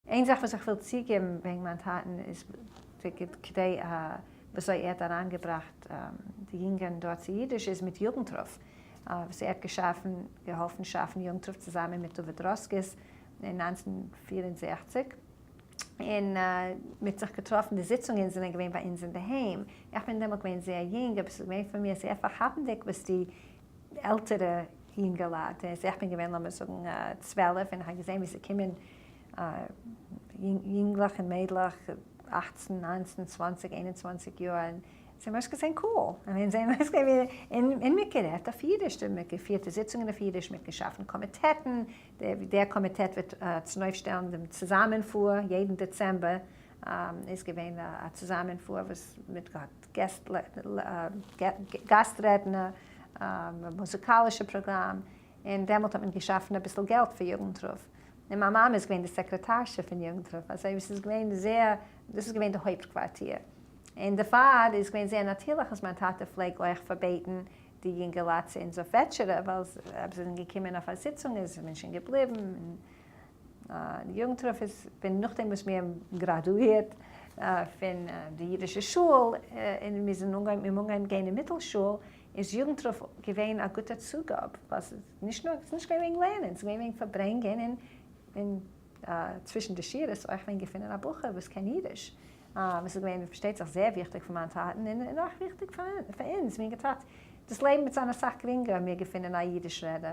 איין זאך וואס איך וויל צוגעבן וועגן מיין טאטן איז כדי וויאזוי ער האט אריינגעבראכט די יונגען דא צו אידיש איז מיט יוגנטרוף וואס ער האט געשאפן, געהאלפן שאפן יוגנטרוף צוזאמען מיט דוד ראסקעס אין 1964, און מ'האט זיך געטראפן, די זיצונגען זענען געווען ביי אונז אינדערהיים, איך בין דעמאלט געווען זייער יונג אבער ס'איז געווען פאר מיר זייער פארכאפנדיג וואס די עלטערע יונגעלייט, איך בין געווען לאמיר זאגן 12 און איך האב געזען ווי ס'קומען יונגלעך און מיידלעך 18, 19, 20, 21 יאר און זיי האבן אויסגעזען cool, און זיי האבן אויסגעזען ווי, און מ'האט גערעדט אויף אידיש, מ'האט געפירט די זיצונגען אויף אידיש, מ'האט געשאפן קאמיטעטן, דער קאמיטעט וועט צונויפשטעלן דעם צוזאמענפאר, יעדן דעצעמבער איז געווען א צוזאמענפאר וואס מ'האט געהאט גאסט רעדנער, מוזיקאלישע פראגראם, און דעמאלט האט מען געשאפן אביסל געלט פאר יוגנטרוף, און מיין מאמע איז געווען די סעקרעטארשע פון יוגנטרוף, אזוי ווי ס'איז געווען זייער, דאס איז געווען די הויפטקווארטיר, און דערפאר איז געווען זייער נאטירליך אז מיין טאטע פלעג אויך פארבעטן די יונגעלייט צו אונז אויף וועטשערע, ווייל אויב זיי זענען געקומען אויף א זיצונג איז מען שוין געבליבן, און יוגנטרוף איז ווען נאכדעם וואס מיר האבן גראדואירט פון די אידישע שול און מיר זענען אנגעהויבן גיין אין מיטל שול, איז יוגנטרוף געווען א גוטע צוגאב, ווייל ס'איז נישט נאר, ס'איז נישט געווען וועגן לערנען, ס'איז געווען וועגן פארברענגען און און צווישן די שורות אויך וועגן געפינען א בחור וואס קען אידיש, וואס איז געווען פארשטייט זיך זייער וויכטיג פאר מיין טאטן און אויך וויכטיג פאר אונז, מיר האבן געטראכט דאס לעבן וועט זיין אסאך גרינגער אויב מיר געפינען א אידיש רעדער.